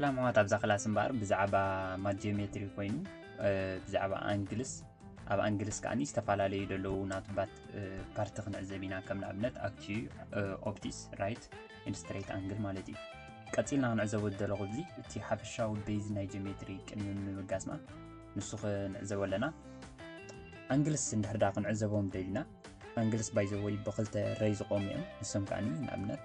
ኣሕዋት ኣብዛ ክላስ እምበኣር ብዛዕባ ማት ጂኦሜትሪ ኮይኑ ብዛዕባ ኣንግልስ ኣብ ኣንግልስ ከዓኒ ዝተፈላለዩ ዘለዉ ናትባት ፓርቲ ክንዕዘብ ኢና። ከም ንኣብነት ኣክቲ ኦፕቲስ ራይት ኢንድ ስትሬት ኣንግል ማለት እዩ። ቀፂልና ክንዕዘቦ ዝደለኹ እዚ እቲ ሓፈሻዊ ቤዝ ናይ ጂኦሜትሪ ቅድሚ ምብጋስና ንሱ ክንዕዘቦ ኣለና። ኣንግልስ እንድሕር ዳ ክንዕዘቦም ደሊና ኣንግልስ ባይዘወይ ብክልተ ረይ ዝቆሙ እዮም። ንሶም ከዓኒ ንኣብነት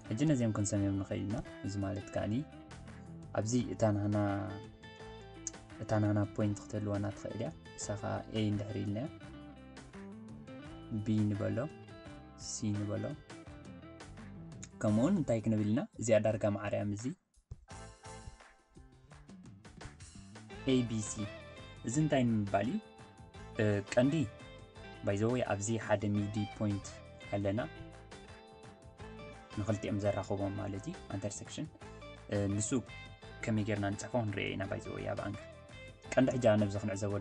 ሕጂ ነዚኦም ክንሰምዮም ንኽእል ኢና። እዚ ማለት ከዓኒ ኣብዚ እታ ናህና እታ ናህና ፖይንት ክትህልወና ትኽእል እያ። እሳ ከዓ ኤ እንድሕር ኢልናያ ቢ ንበሎ ሲ ንበሎ። ከምኡውን እንታይ ክንብል ኢና? እዚኣ ዳርጋ መዓርያ ምዚ ኤቢሲ። እዚ እንታይ ንምባል እዩ? ቀንዲ ባይዘወይ ኣብዚ ሓደ ሚዲ ፖይንት ኣለና ንክልቲኦም ዘራኽቦም ማለት እዩ። ኣንተርሰክሽን ንሱ ከመይ ጌርና ንፅሕፎ ክንሪኦ ኢና። ባይዘወይ ኣብ ኣንግል ቀንዲ ሕጂ ኣነ ብዚ ክንዕዘቦ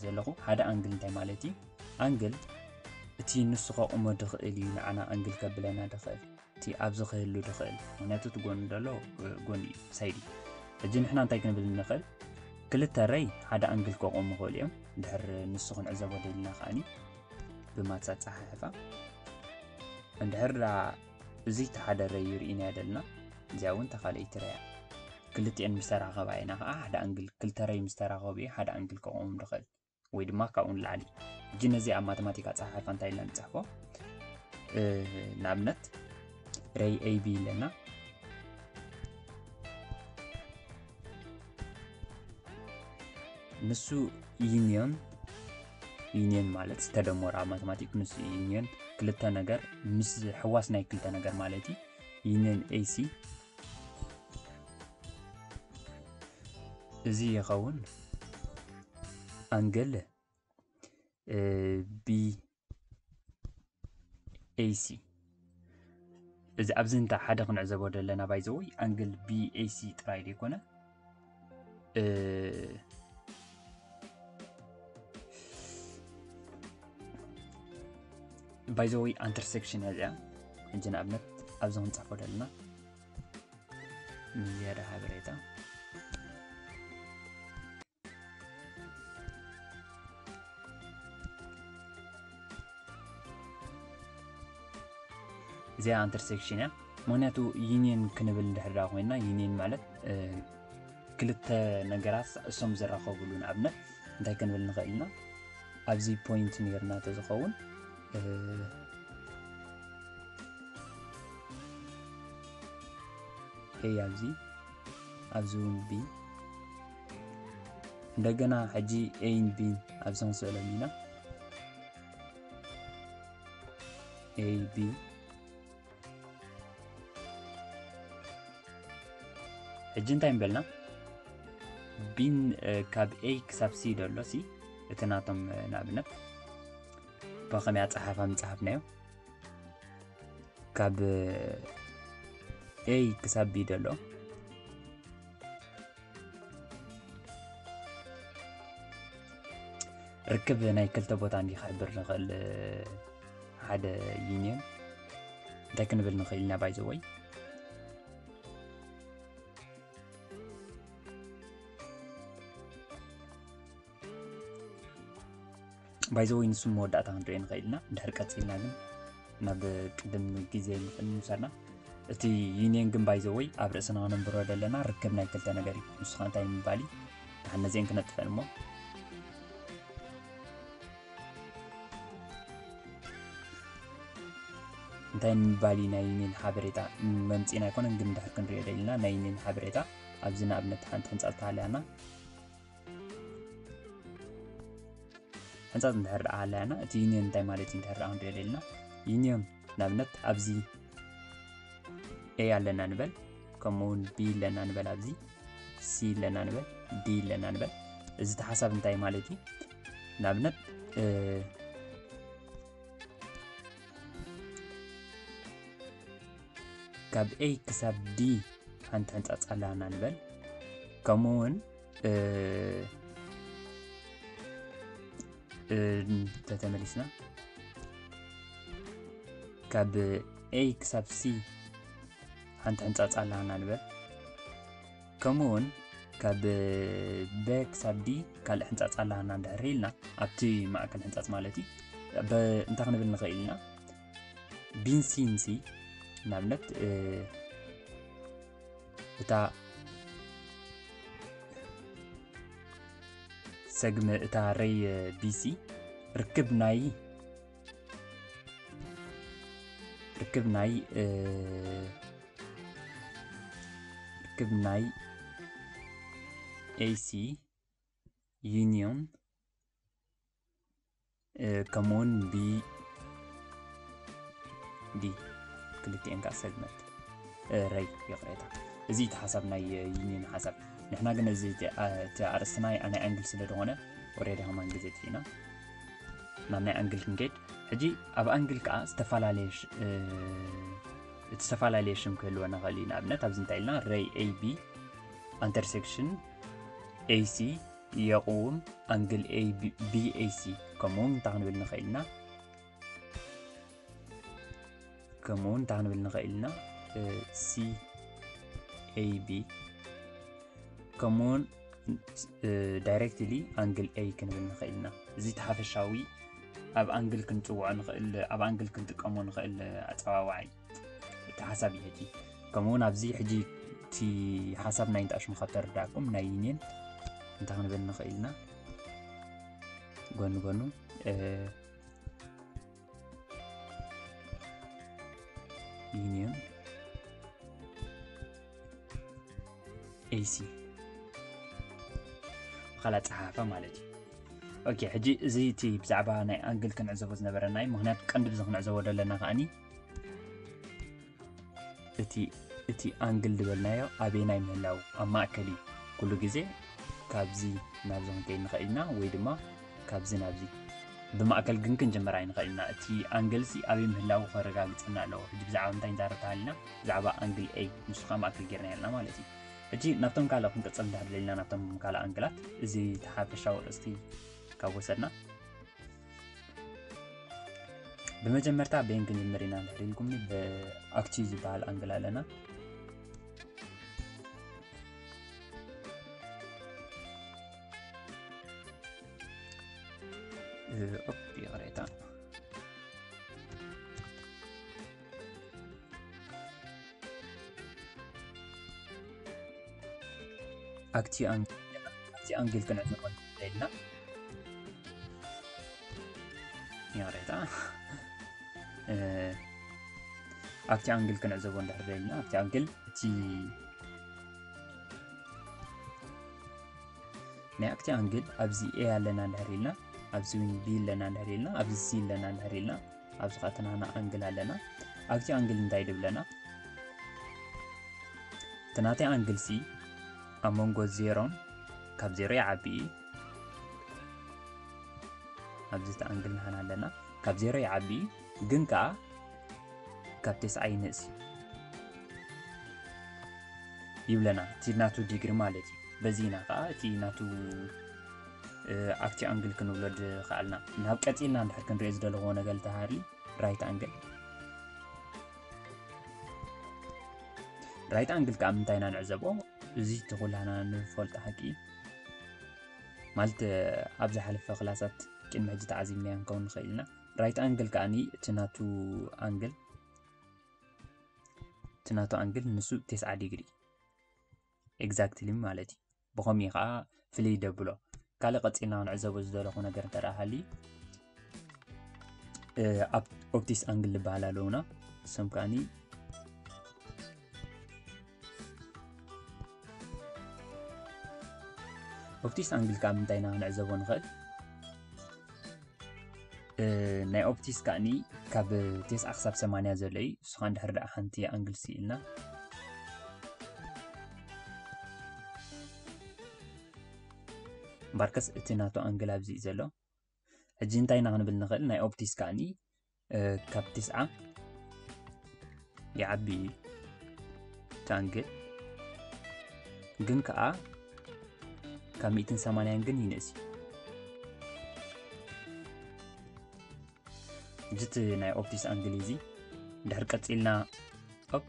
ዘለኹ ሓደ ኣንግል እንታይ ማለት እዩ? ኣንግል እቲ ንሱ ከቑሞ ድኽእል እዩ ንዓና ኣንግል ከብለና ድኽእል እቲ ኣብዚ ክህሉ ድኽእል ምክንያቱ እቲ ጎኒ ዘሎ ጎኒ እዩ ሳይድ እዩ። ሕጂ ንሕና እንታይ ክንብል ንኽእል? ክልተ ረይ ሓደ ኣንግል ከቑሙ ይኽእሉ እዮም። ድሕር ንሱ ክንዕዘቦ ደሊና ከዓኒ ብማትስ ኣፀሓሕፋ እንድሕር እዚ እቲ ሓደ ረይ ርኢናዮ ደልና እዚኣ እውን ተኻልኣይቲ ረያ ክልቲኤን ምስ ተራኸባ ኢና ከዓ ሓደ ኣንግል ክልተ ረይ ምስ ተራኸቡ እዩ ሓደ ኣንግል ከቑሙ ድኽእል ወይ ድማ ካብኡ ንላዕሊ። ሕጂ ነዚ ኣብ ማተማቲካ ኣፀሓሕፋ እንታይ ኢልና ንፅሕፎ? ንኣብነት ረይ ኤቢ ኣለና። ንሱ ዩኒዮን ዩኒየን ማለት ዝተደመሩ ኣብ ማተማቲክ ንሱ ዩኒየን ክልተ ነገር ምስ ሕዋስ ናይ ክልተ ነገር ማለት እዩ። ዩኒየን ኤሲ እዚ ይኸውን ኣንግል ቢ ኤሲ እዚ ኣብዚ እንታይ ሓደ ክንዕዘቦ ዘለና ባይዘወይ ኣንግል ቢ ኤሲ ጥራይ ዘይኮነ ባይዘወይ ኣንተርሴክሽን እያ እዚኣ። ሕጂ ንኣብነት ኣብዚ ክንፅሕፎ ዘለና ንዝያዳ ሓበሬታ እዚኣ ኣንተርሴክሽን እያ። ምክንያቱ ዩኒየን ክንብል እንድሕር ዳ ኮይና ዩኒየን ማለት ክልተ ነገራት እሶም ዝራኸብሉ ንኣብነት እንታይ ክንብል ንኽእል ኢና? ኣብዚ ፖይንት ነርና ተዝኸውን ኤ ኣብዚ ኣብዚ እውን ቢ እንደገና ሕጂ ኤን ቢን ኣብዚ ክንስእሎም ኢና። ኤ ቢ ሕጂ እንታይ ንበልና? ቢን ካብ ኤ ክሳብ ሲ ደሎ ሲ እቲ ናቶም ንኣብነት ብኸመይ ኣፀሓሕፋ ምፅሓፍናዮ ካብ ኤ ክሳብ ቢ ደሎ ርክብ ናይ ክልተ ቦታ እንዲ ክሕብር ንኽእል ሓደ ዩኒየን እንታይ ክንብል ንኽእል ኢና ባይዘወይ ባይዘወይ ንሱ መወዳእታ ክንሪኦ ንኽእል ኢና። እንድሕር ቀፂልና ግን ናብ ቅድም ግዜ ንኽእል ምውሳድና እቲ ዩኒየን ግን ባይዘወይ ኣብ ርእስና ክነንብሮ ዘለና ርክብ ናይ ክልተ ነገር እዩ። ንሱ ከዓ እንታይ ንምባል እዩ? ንሓን ነዚአን ክነጥፈን እሞ እንታይ ንምባል እዩ ናይ ዩኒየን ሓበሬታ መምፂና ኣይኮነን ግን ድሕር ክንሪኦ ደሊና ናይ ዩኒየን ሓበሬታ ኣብዚ ንኣብነት ሓንቲ ሕንፃፅ ተሃልያና ሕንፃፅ እንድሕር ደኣ ሃለያና እቲ ዩኒዮን እንታይ ማለት እዩ እንድሕር ደኣ ክንሪኦ ደሊና ዩኒዮን ንኣብነት ኣብዚ ኤ ኣለና ንበል ከምኡ እውን ቢ ኣለና ንበል ኣብዚ ሲ ኣለና ንበል ዲ ኣለና ንበል እዚ ተሓሳብ እንታይ ማለት እዩ ንኣብነት ካብ ኤ ክሳብ ዲ ሓንቲ ሕንፃፅ ኣለና ንበል ከምኡ እውን ተተመሊስና ካብ A ክሳብ C ሓንቲ ሕንጻጽ ኣላና ንበል። ከምኡ እውን ካብ B ክሳብ D ካልእ ሕንጻጽ ኣላና እንድሕር ኢልና፣ ኣብቲ ማእከል ሕንጻጽ ማለት እዩ። እንታይ ክንብል ንኽእል ኢና? ቢን ሲን ሲ ንኣብነት እታ ሰግመ እታ ሬይ ቢሲ ርክብ ናይ ርክብ ናይ ርክብ ናይ ኤሲ ዩኒዮን ከምኡውን ቢ ዲ ክልቲኤን ከዓ ሰግመት ረይ ይቕሬታ። እዚ እቲ ሓሳብ ናይ ዩኒዮን ሓሳብ። ንሕና ግን እዚ እቲ ኣርእስትና ናይ ኣንግል ስለ ዝኾነ ወሬዳ ከማን ግዜ ጥፊና ናብ ናይ ኣንግል ክንከይድ። ሕጂ ኣብ ኣንግል ከዓ ዝተፈላለየ እቲ ዝተፈላለየ ሽም ክህልወና ኽእል እዩ። ንኣብነት ኣብዚ እንታይ ኢልና ረይ ኤቢ ኣንተርሴክሽን ኤሲ የቕውም ኣንግል ቢኤሲ ከምኡ እንታይ ክንብል ንኽእል ኢና? ከምኡ እንታይ ክንብል ንኽእል ኢና? ሲ ኤቢ ከምኡውን ዳይሬክትሊ ኣንግል ኤ ክንብል ንኽእል ኢና። እዚ ተሓፈሻዊ ኣብ ኣንግል ክንጽውዖ ንኽእል ኣብ ኣንግል ክንጥቀሞ ንኽእል ኣጸዋዋዒ እቲ ሓሳብ እዩ። ሕጂ ከምኡውን ኣብዚ ሕጂ እቲ ሓሳብ ናይ እንጣሽሙ ካብ ተረዳእኩም ናይ ዩኒየን እንታይ ክንብል ንኽእል ኢና? ጎኒ ጎኑ ዩኒየን ኤሲ ብኻልእ ኣጸሓሕፋ ማለት እዩ። ኦኬ፣ ሕጂ እዚ እቲ ብዛዕባ ናይ ኣንግል ክንዕዘቦ ዝነበረና እዩ። ምኽንያቱ ቀንዲ ብዚ ክንዕዘቦ ዘለና ከኣኒ እቲ እቲ ኣንግል ዝበልናዮ ኣበየናይ ምህላው ኣብ ማእከል እዩ። ኩሉ ግዜ ካብዚ ናብዚ ክንከይድ ንኽእል ኢና ወይ ድማ ካብዚ ናብዚ ብማእከል ግን ክንጅምር ኣይንኽእል ኢና። እቲ ኣንግል ሲ ኣበይ ምህላው ከረጋግጸና ኣለዎ። ሕጂ ብዛዕባ እንታይ ንዛረብ ተሃሊና ብዛዕባ ኣንግል ኤ ንሱ ከዓ ማእከል ጌርና ኣለና ማለት እዩ። ሕጂ ናብቶም ካልእ ክንቅጽል እንድሕር ደሊና ናብቶም ካልእ ኣንግላት እዚ ተሓፈሻዊ ርእስቲ ካብ ወሰድና ብመጀመርታ በየን ክንጅምር ኢና እንድሕር ኢልኩምኒ ብኣክቲ ዝበሃል ኣንግል ኣለና። ኦፕ ይቕሬታ ኣክቲ ኣንግል ኣክቲ ኣንግል ክንዕዘቦ ንኽእል ኢና። ይቕሬታ ኣክቲ ኣንግል ክንዕዘቦ እንድሕር ደሊና ኣክቲ ኣንግል እቲ ናይ ኣክቲ ኣንግል ኣብዚ ኤ ኣለና እንድሕር ኢልና ኣብዚ ውን ቢ ኣለና እንድሕር ኢልና ኣብዚ ሲ ኣለና እንድሕር ኢልና ኣብዚ ከዓ ተናና ኣንግል ኣለና። ኣክቲ ኣንግል እንታይ ድብለና? እቲ ናተይ ኣንግል ሲ ኣብ መንጎ ዜሮን ካብ ዜሮ ይዓቢ እዩ። ኣብዚ እቲ ኣንግል ንሓና ኣለና ካብ ዜሮ ይዓቢ እዩ፣ ግን ከዓ ካብ ተስዓ ይንእስ እዩ ይብለና። እቲ ናቱ ዲግሪ ማለት እዩ። በዚ ኢና ከዓ እቲ ናቱ ኣክቲ ኣንግል ክንብሎ ድኸኣልና። ናብ ቀፂልና እንድሕር ክንሪኦ ዝደለዎ ነገር ተሃሊ ራይት ኣንግል ራይት ኣንግል ከዓ ምንታይ ኢና ንዕዘቦ? እዚ እቲ ኩላና ንፈልጦ ሓቂ ማለት ኣብ ዝሓለፈ ክላሳት ቅድሚ ሕጂ ተዓዚብናዮ ንከውን ንኽእል ኢና። ራይት ኣንግል ከዓኒ እቲ ናቱ ኣንግል እቲ ናቱ ኣንግል ንሱ ተስዓ ዲግሪ ኤግዛክትሊ ማለት እዩ። ብኸምኡ ከዓ ፍልይ ደብሎ። ካልእ ቀፂልና ክንዕዘቦ ዝደለኹ ነገር እንተ ደኣ ሃልዩ ኣብ ኦፕቲስ ኣንግል ዝበሃል ኣለውና። እሶም ከዓኒ ኦፕቲስ ኣንግል ከዓ ምንታይ ኢና ክንዕዘቦ ንኽእል? ናይ ኦፕቲስ ከዓኒ ካብ ተስዓ ክሳብ ሰማንያ ዘሎ እዩ። ንሱ ከዓ እንድሕር ደኣ ሓንቲ ኣንግል ስኢልና እምበርከስ እቲ ናቱ ኣንግል ኣብዚ እዩ ዘሎ። ሕጂ እንታይ ኢና ክንብል ንኽእል? ናይ ኦፕቲስ ከዓኒ ካብ ተስዓ ይዓቢ እዩ እቲ ኣንግል፣ ግን ከዓ ካብ ሚእትን ሰማንያን ግን ይንእስ እዩ። እዚ እቲ ናይ ኦፕቲስ ኣንግል እዚ። ድሕር ቀጺልና ኦፕ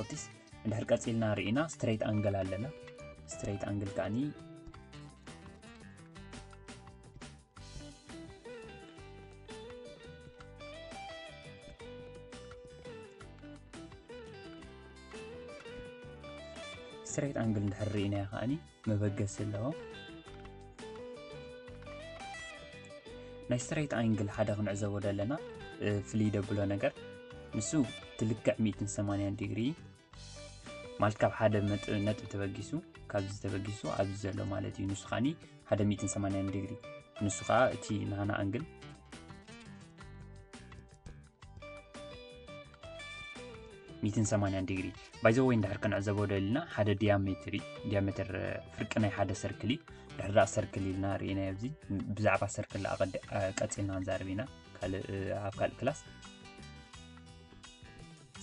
ኦቲስ እንድሕር ቀጺልና ርኢና ስትሬት ኣንግል ኣለና። ስትሬት ኣንግል ከዓኒ ስትሬት ኣንግል እንድሕር ርኢናዮ ከዓኒ መበገሲ ኣለዎ። ናይ ስትሬት ኣንግል ሓደ ክንዕዘቦ ዘለና ፍልይ ደብሎ ነገር ንሱ ትልክዕ ሚእትን ሰማንያን ዲግሪ ማለት ካብ ሓደ ነጥቢ ተበጊሱ ካብዚ ተበጊሱ ኣብዚ ዘሎ ማለት እዩ። ንሱ ከዓኒ ሓደ ሚእትን ሰማንያን ዲግሪ ንሱ ከዓ እቲ ናና ኣንግል ሚእትን ሰማንያን ዲግሪ። ባይዘወይ እንድሕር ክንዕዘቦ ደሊና ሓደ ዲያሜትር እዩ። ዲያሜትር ፍርቂ ናይ ሓደ ሰርክል እዩ። ድሕር ዳኣ ሰርክል ኢልና ርኢና ኣብዚ ብዛዕባ ሰርክል ቀፂልና ክንዛርብ ኢና። ካልእ ኣብ ካልእ ክላስ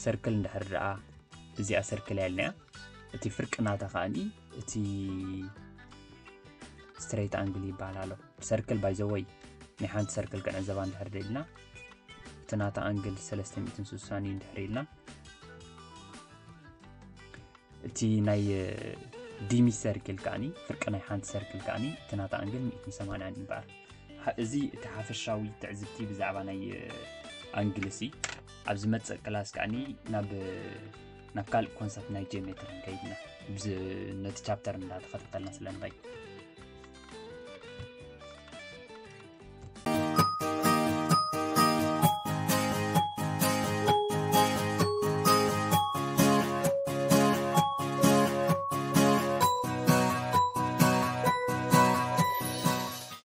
ሰርክል እንድሕር ደኣ እዚኣ ሰርክል እያ ኢልና እያ። እቲ ፍርቂ ናታ ከዓኒ እቲ ስትሬት ኣንግል ይበሃል ኣሎ። ሰርክል ባይዘወይ ናይ ሓንቲ ሰርክል ክንዕዘባ እንድሕር ደሊና እቲ ናታ ኣንግል ሰለስተ ሚእትን ስሳን እዩ እንድሕር ኢልና እቲ ናይ ዲሚ ሰርክል ከዓኒ ፍርቂ ናይ ሓንቲ ሰርክል ከዓኒ እቲ ናታ ኣንግል ሚእትን ሰማንያን ይበሃል። እዚ እቲ ሓፈሻዊ ትዕዝብቲ ብዛዕባ ናይ ኣንግል ሲ ኣብ ዝመፅእ ክላስ ከዓኒ ናብ ናብ ካልእ ኮንሰፕት ናይ ጂኦሜትሪ ንከይድና ነቲ ቻፕተር እንዳተኸታተልና ስለ ንኸይድ